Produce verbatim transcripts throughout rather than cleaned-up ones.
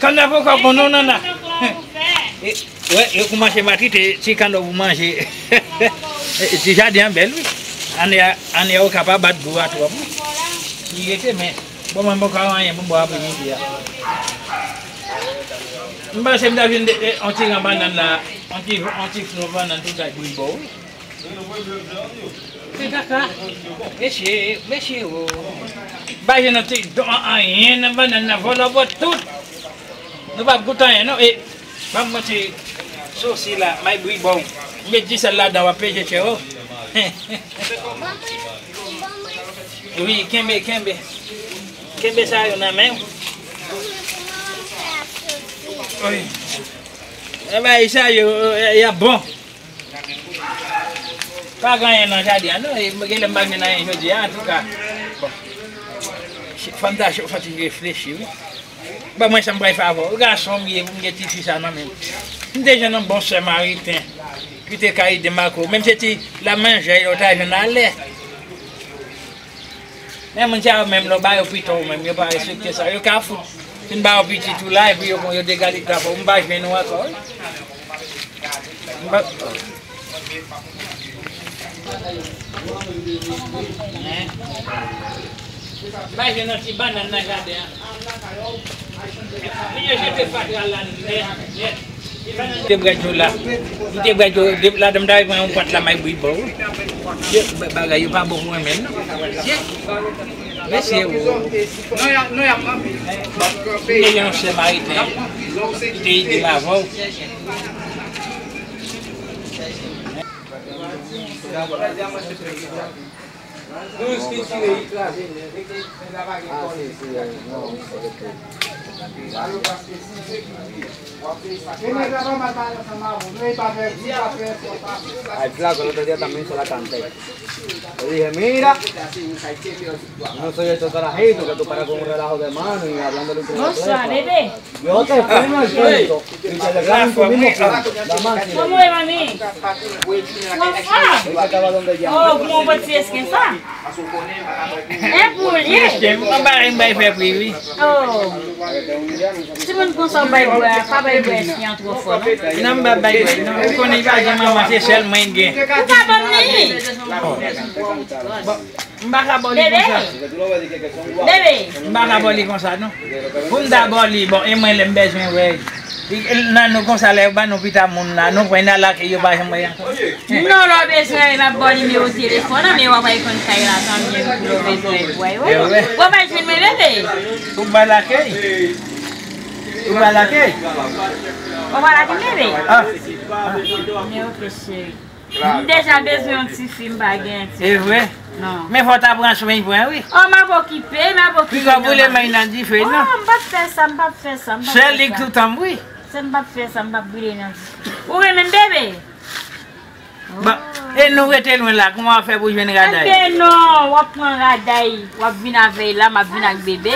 Kannavoka bon non, Nana. E, wè, yo koumanse maltrete ti kannavo pou manje. E, ti jaden an bèl, wi. Ane a, ane a, ou ka pa bat gou a twòp, wi. Li rete, men, bon, mwen, mwen ka anyen pou m bò apremidi a. M panse m ta vin de, e, on ti ran bannann la, on ti, on ti flon bannann, tout sa, bri bò, wi. Se kaka. Mesye, mesye, o. M pa jwenn yon ti don anyen nan bannann nan, vòlò bò tout. Nou p ap goute anyen, non. E, ban m montre sosi la, may bri bò. M met disèl ladan, w ap peze chè, o. Wi, kenbe, kenbe. Kenbe sa yo nan men w. Wi. E bay sa yo, e, y ap bon. Pa gen anyen nan jaden an, non. E, genlè m pa jwenn anyen jodi a, antouka. Bon. Fò m ta fò ti reflechi, wi. Ban mwen sa m pral fè avè w. Gason m ye, pou m gen tifi sa nan men m. M te jwenn yon bon Samariten ki te ka ede m ak ou. Menm se ti la manje yo ta jwenn alè. Men moun sa yo menm, lè w ba yo pito, ou menm, yo pa respekte sa. Yo ka fout fin ba yo pitit ou la, epi yo, yo degalite avè w. M pa jwenn ou ankò, wi. M pa. M pa jwenn yon ti bannann nan jaden an. Vin yo jete fatra la nèt, nèt. M te bwè dlo la. M te bwè dlo, de, ladan m ta pran yon pwat la, may bri bò, wi. Yo, ba-, bagay yo pa bon pou mwen menm, non. Mesye, o. M te gen yon Samariten ki te ede m avè w. Al flaco el otro día también se la canté. Le dije, mira, no soy estos carajitos que tú paras con un relajo de mano y hablándole un Bonswa, bebe. Yo te freno el cuento y te arreglaron tu mismo plan. La máquina. Kòman w ye, mami? Ou anfòm? Ella estaba donde ya. Oh, kòman w pran ti esken sa? E pou l ye. Esken, m pa bay, m bay fè pri, wi. Oh. Timoun konsa w bay bwè, pa bay bwè esken an twò fò, non. Non, m pa bay bwè, non. Ou konnen li pa gen manman, se sèl mwen l gen. Ou pa ban m li. Bon. M pa ka ba w li konsa. Bebe! M pa ka ba w li konsa, non. Pou m ta ba w li, bon, e mwen lè m bezwen wè. Nan nou konsa, lè yo ba nou pita moun la, nou pran, n al lakay yo pa janm wè ankò. Non, lè w bezwen, m ap ba w nimewo telefòn an, men w ap al konn kay la, tanbyen pou lè w bezwen wè yo. Ou pa jwenn mwen, bebe? Ou pa lakay? Ou pa lakay? Ou pa lakay, bebe? Ah. Men ok, cheri. M deja bezwen yon tifi, m pa gen tifi. E vre? Non. Men fò w ta pran swen pran, wi. Oh, m ap okipe, m ap okipe. Piga boule men nan dife, non? Oh, m p ap fè sa, m p ap fè sa, m p ap fè sa. Sèl li k toutan m, wi. Se m p ap fè sa, m p ap boule nan dife. Ou renmen m, bebe? Bon, e nou rete lwen la, kòman w ap fè pou jwenn raday? Enben non, w ap pran raday, w ap vin avè l la, m ap vin ak bebe.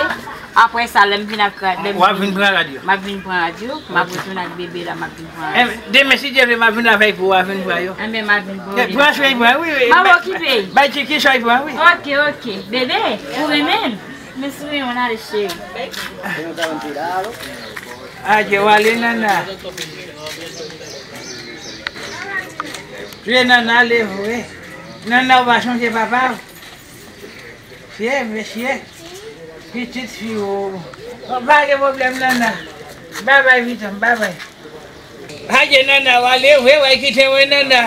Apre sa, lè m vin ak, lè m W ap vin pran rad yo? M ap vin pran rad yo, m ap retounen ak bebe la, m ap vin pran rad yo. Demen, si Dye vle, m ap vin avèk ou, w ap vin pran yo. Enben, m ap vin pran rad yo. Pran swen pran, wi, wi. M ap okipe. Bay ti kichòy pran, wi, wi. Ok, ok. Bebe, ou renmen m? Men si w renmen m, ann ale, cheri. Adye, w ale, Nana. Vye Nana, ale vre. Nana, ou pa chonje papa w? Mesye, mesye. Pitit fi w. Bon, pa gen pwoblèm, Nana. Babay, pitit, babay. Adye, Nana, w ale vre, w al kite mwen, Nana.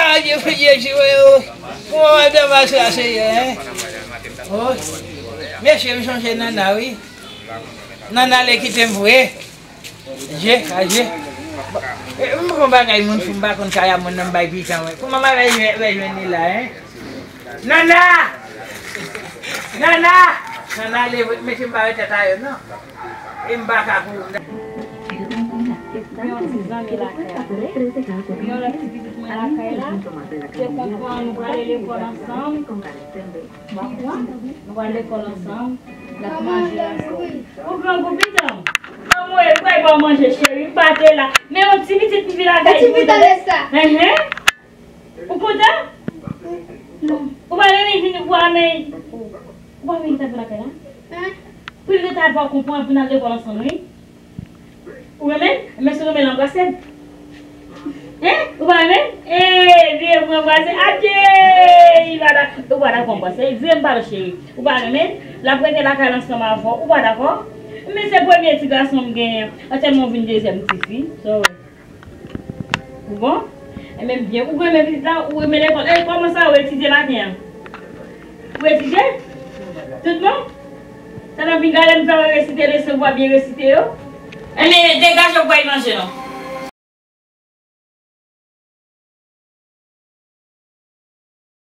Adye, Jezi, wi, o. Bon, madanm a sa, Senyè, en. O. Mesye, m chonje Nana, wi. Nana ale kite m vre. Je, a je. E, m gon bagay moun fou, m pa konn kay a moun nan, m bay pikan, wi. Kòman bagay yo, yo jwenn li la, en? Nana! Nana! Nana, leve, mesye, m pa wè tèt a yo, non. E m pa ka kouri. Yon ti zanmi lakay la. Yon lòt ti pitit mwen lakay la. Te konprann nou prale lekòl ansanm. Nou pral lekòl ansanm. N ap manje ansanm. Ou grangou, pitit. Anmwey, m pral ba w manje, cheri. M pa te la. Men yon ti pitit m vin avèk ou, tande? Enhen. Ou kontan? Ou pa renmen vini pou amenm? Ou pa renmen vin lakay la? Pou l ta fè w konprann pou n al lekòl ansanm, wi. Ou renmen? Men si w renmen l, anbrase l. Hein? Ou pa renmen? E, vire pou anbrase. Adye! Li pa da-, ou pa dakò anbrase. Vire m pale, cheri. Ou pa renmen? L ap rete lakay la ansanm avè w. Ou pa dakò? Men se premye ti gason m genyen. Atèlman w vin dezyèm tifi. Sa w wè? Ou bon? E menm byen. Ou renmen pitit la? Ou renmen lekòl? E kòman sa ou etidye maten an? Ou etidye? Tout bon? Sa nan vin gade m fè w resite leson, ou pa byen resite yo? Enben, degaje w pou al manje non.